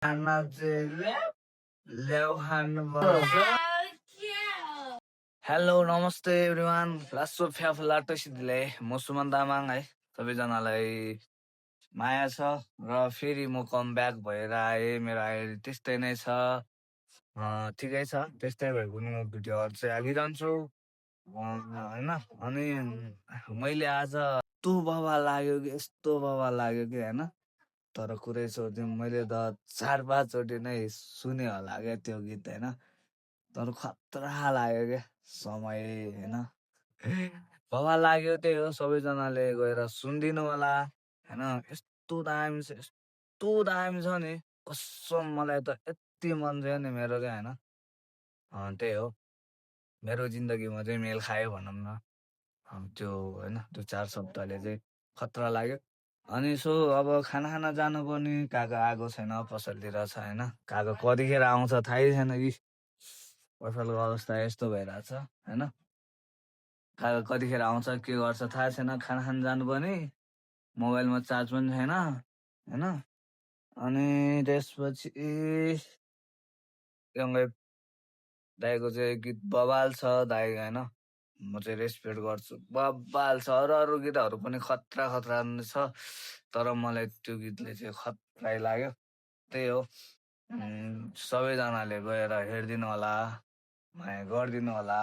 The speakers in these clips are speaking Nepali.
खाना चाहिँ ल्याउ खानुपर्छ। हेलो नमस्ते एभ्रिवान, लासो फ्याफलाटो सिधले म सुमन तामाङ है। सबैजनालाई माया छ र फेरि म कम ब्याक भएर आएँ। मेरो आइडी त्यस्तै नै छ, ठिकै छ। त्यस्तै भए पनि म भिडियोहरू चाहिँ हालिरहन्छु होइन। अनि मैले आज यस्तो बाबा लाग्यो कि होइन। तर कुरै सोध्यो, मैले त 4-5 चोटि नै सुने होला क्या त्यो गीत होइन। तर खतरा लाग्यो क्या समय होइन। बाबा लाग्यो, त्यही हो। सबैजनाले गएर सुनिदिनु होला होइन। यस्तो दामी छ नि, कसम मलाई त यति मन थियो नि मेरो क्या होइन। त्यही हो, मेरो जिन्दगीमा चाहिँ मेल खायो भनौँ न त्यो होइन। त्यो 4 शब्दले चाहिँ खतरा लाग्यो। अनि अब खाना जानुपर्ने, काका आएको छैन, पसलतिर छ होइन। काका कतिखेर आउँछ थाहै छैन कि। पसलको अवस्था यस्तो भइरहेछ होइन। काका कतिखेर आउँछ, के गर्छ थाहा छैन। खाना खान जानुपर्ने, मोबाइलमा चार्ज पनि छैन होइन। अनि त्यसपछि दाइको चाहिँ गीत बवाल छ दाइ होइन। म चाहिँ रेस्पेक्ट गर्छु, बवाल छ। अरू गीतहरू पनि खतरा छ, तर मलाई त्यो गीतले चाहिँ खतरै लाग्यो। त्यही हो, सबैजनाले गएर हेरिदिनु होला, माया गरिदिनु होला।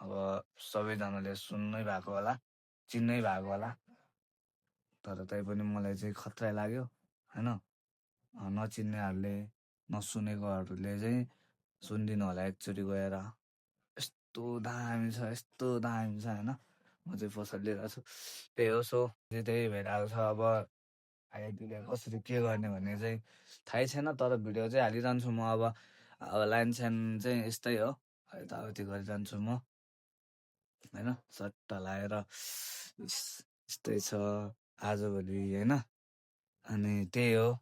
अब सबैजनाले सुन्नै भएको होला, चिन्नै भएको होला, तर तैपनि मलाई चाहिँ खतरा लाग्यो होइन। नचिन्नेहरूले, नसुनेकोहरूले चाहिँ सुनिदिनु होला एकचोटि गएर। यस्तो दामी छ होइन। म चाहिँ पसलिरहेको छु, त्यही हो। त्यही भइरहेको छ। अब आइडीले कसरी के गर्ने भन्ने चाहिँ थाहै छैन, तर भिडियो चाहिँ हालिरहन्छु म। अब लाइन साइन चाहिँ यस्तै हो, यताउति गरिरहन्छु म होइन। सट्टा लाएर यस्तै छ आजभोलि होइन। अनि त्यही हो,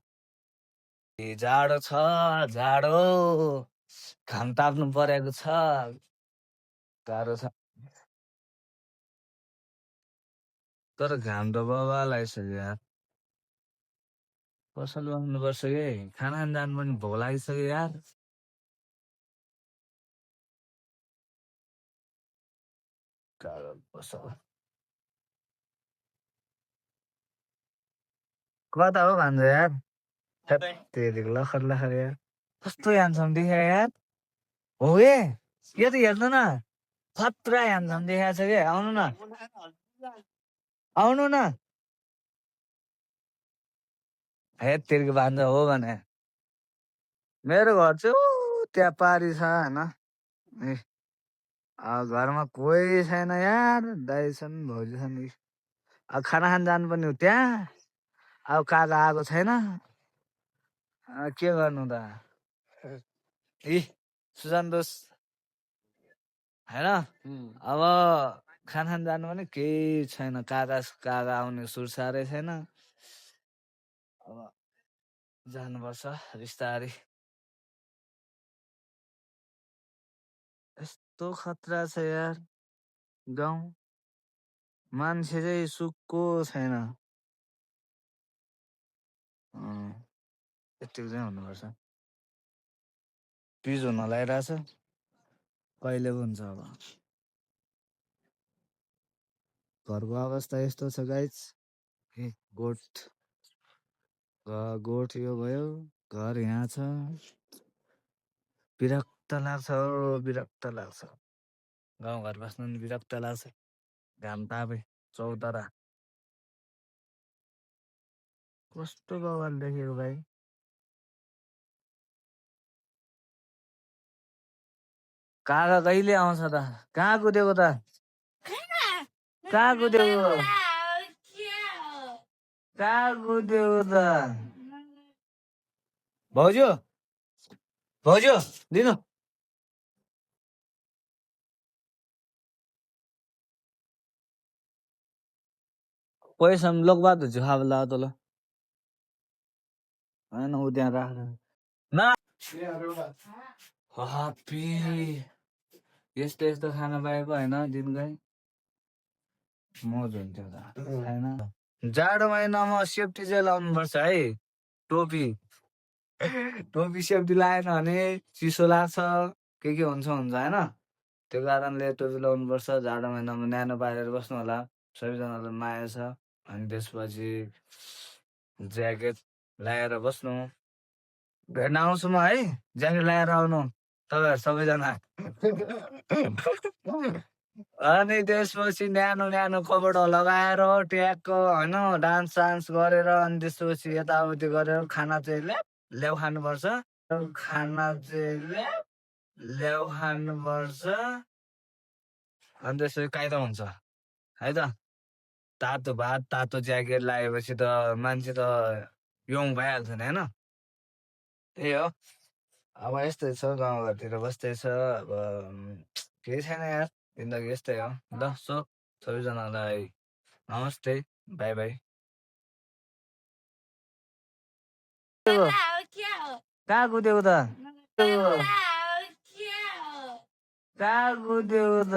जाडो छ, घाम ताप्नु परेको छ, गाह्रो छ। तर घाम त बाबा लागिसक्यो यार। पसल बस्नुपर्छ कि, खाना जानु पनि भोक लागिसक्यो यार। कता हो भन्छ यार, तेरिको लखर यार। कस्तो ह्यान्डसम देखायो यार। हो यो त हेर्नु न, खतरा ह्यान्डसम देखाएको छ क्या। आउनु न हे तेरिको भान्जा हो भने। मेरो घर चाहिँ त्यहाँ पारी छ होइन। घरमा कोही छैन यार, दाइ छन्, भाउजू छन्। अब खाना खान जानुपर्ने हो त्यहाँ। अब काका आएको छैन, के गर्नु त। सुशान्तोष होइन। अब खाना खान जानु पनि केही छैन, काका आउने सुरसारै छैन। अब जानुपर्छ बिस्तारै। यस्तो खतरा छ यार गाउँ, मान्छे चाहिँ सुक्को छैन। यतिको चाहिँ हुनुपर्छ। पिज हुन लागिरहेछ, कहिले हुन्छ अब। घरको अवस्था यस्तो छ गाइज। गोठ यो भयो, घर यहाँ छ। विरक्त लाग्छ गाउँघर बस्नु नि विरक्त लाग्छ। घाम तापे चौतारा कस्तो बवाल देखेको भाइ। काका कहिले आउँछ त, कहाँ कुदेको त, कहाँ कुदेको त। भाउजू दिनु पैसा लोक बात हुन्छ खाबला तल होइन। ऊ त्यहाँ राख न। यस्तो खाना पाएको होइन दिनकै मज हुन्थ्यो त होइन। जाडो महिनामा सेफ्टी चाहिँ लाउनु पर्छ है, टोपी। टोपी सेफ्टी लगाएन भने चिसो लाग्छ के हुन्छ होइन त्यो कारणले टोपी लगाउनुपर्छ जाडो महिनामा न्यानो पारेर बस्नु होला सबैजनालाई माया छ अनि त्यसपछि ज्याकेट लगाएर बस्नु भेट्न आउँछु म है ज्याकेट लगाएर आउनु तपाईँहरू सबैजना अनि त्यसपछि न्यानो न्यानो कपडा लगाएर ट्याक्क होइन डान्स सान्स गरेर अनि त्यसपछि यताउति गरेर खाना चाहिँ ल्याउ खानुपर्छ खाना चाहिँ ल्याउ खानुपर्छ अनि त्यसपछि कायदा हुन्छ है त तातो भात तातो ज्याकेट लगाएपछि त मान्छे त यङ भइहाल्छ नि होइन त्यही हो अब यस्तै छ गाउँघरतिर बस्दैछ अब केही छैन यार जिन्दगी यस्तै हो ल सो सबैजनालाई नमस्ते बाई बाई कहाँ कुदेको त कहाँ कुदेको त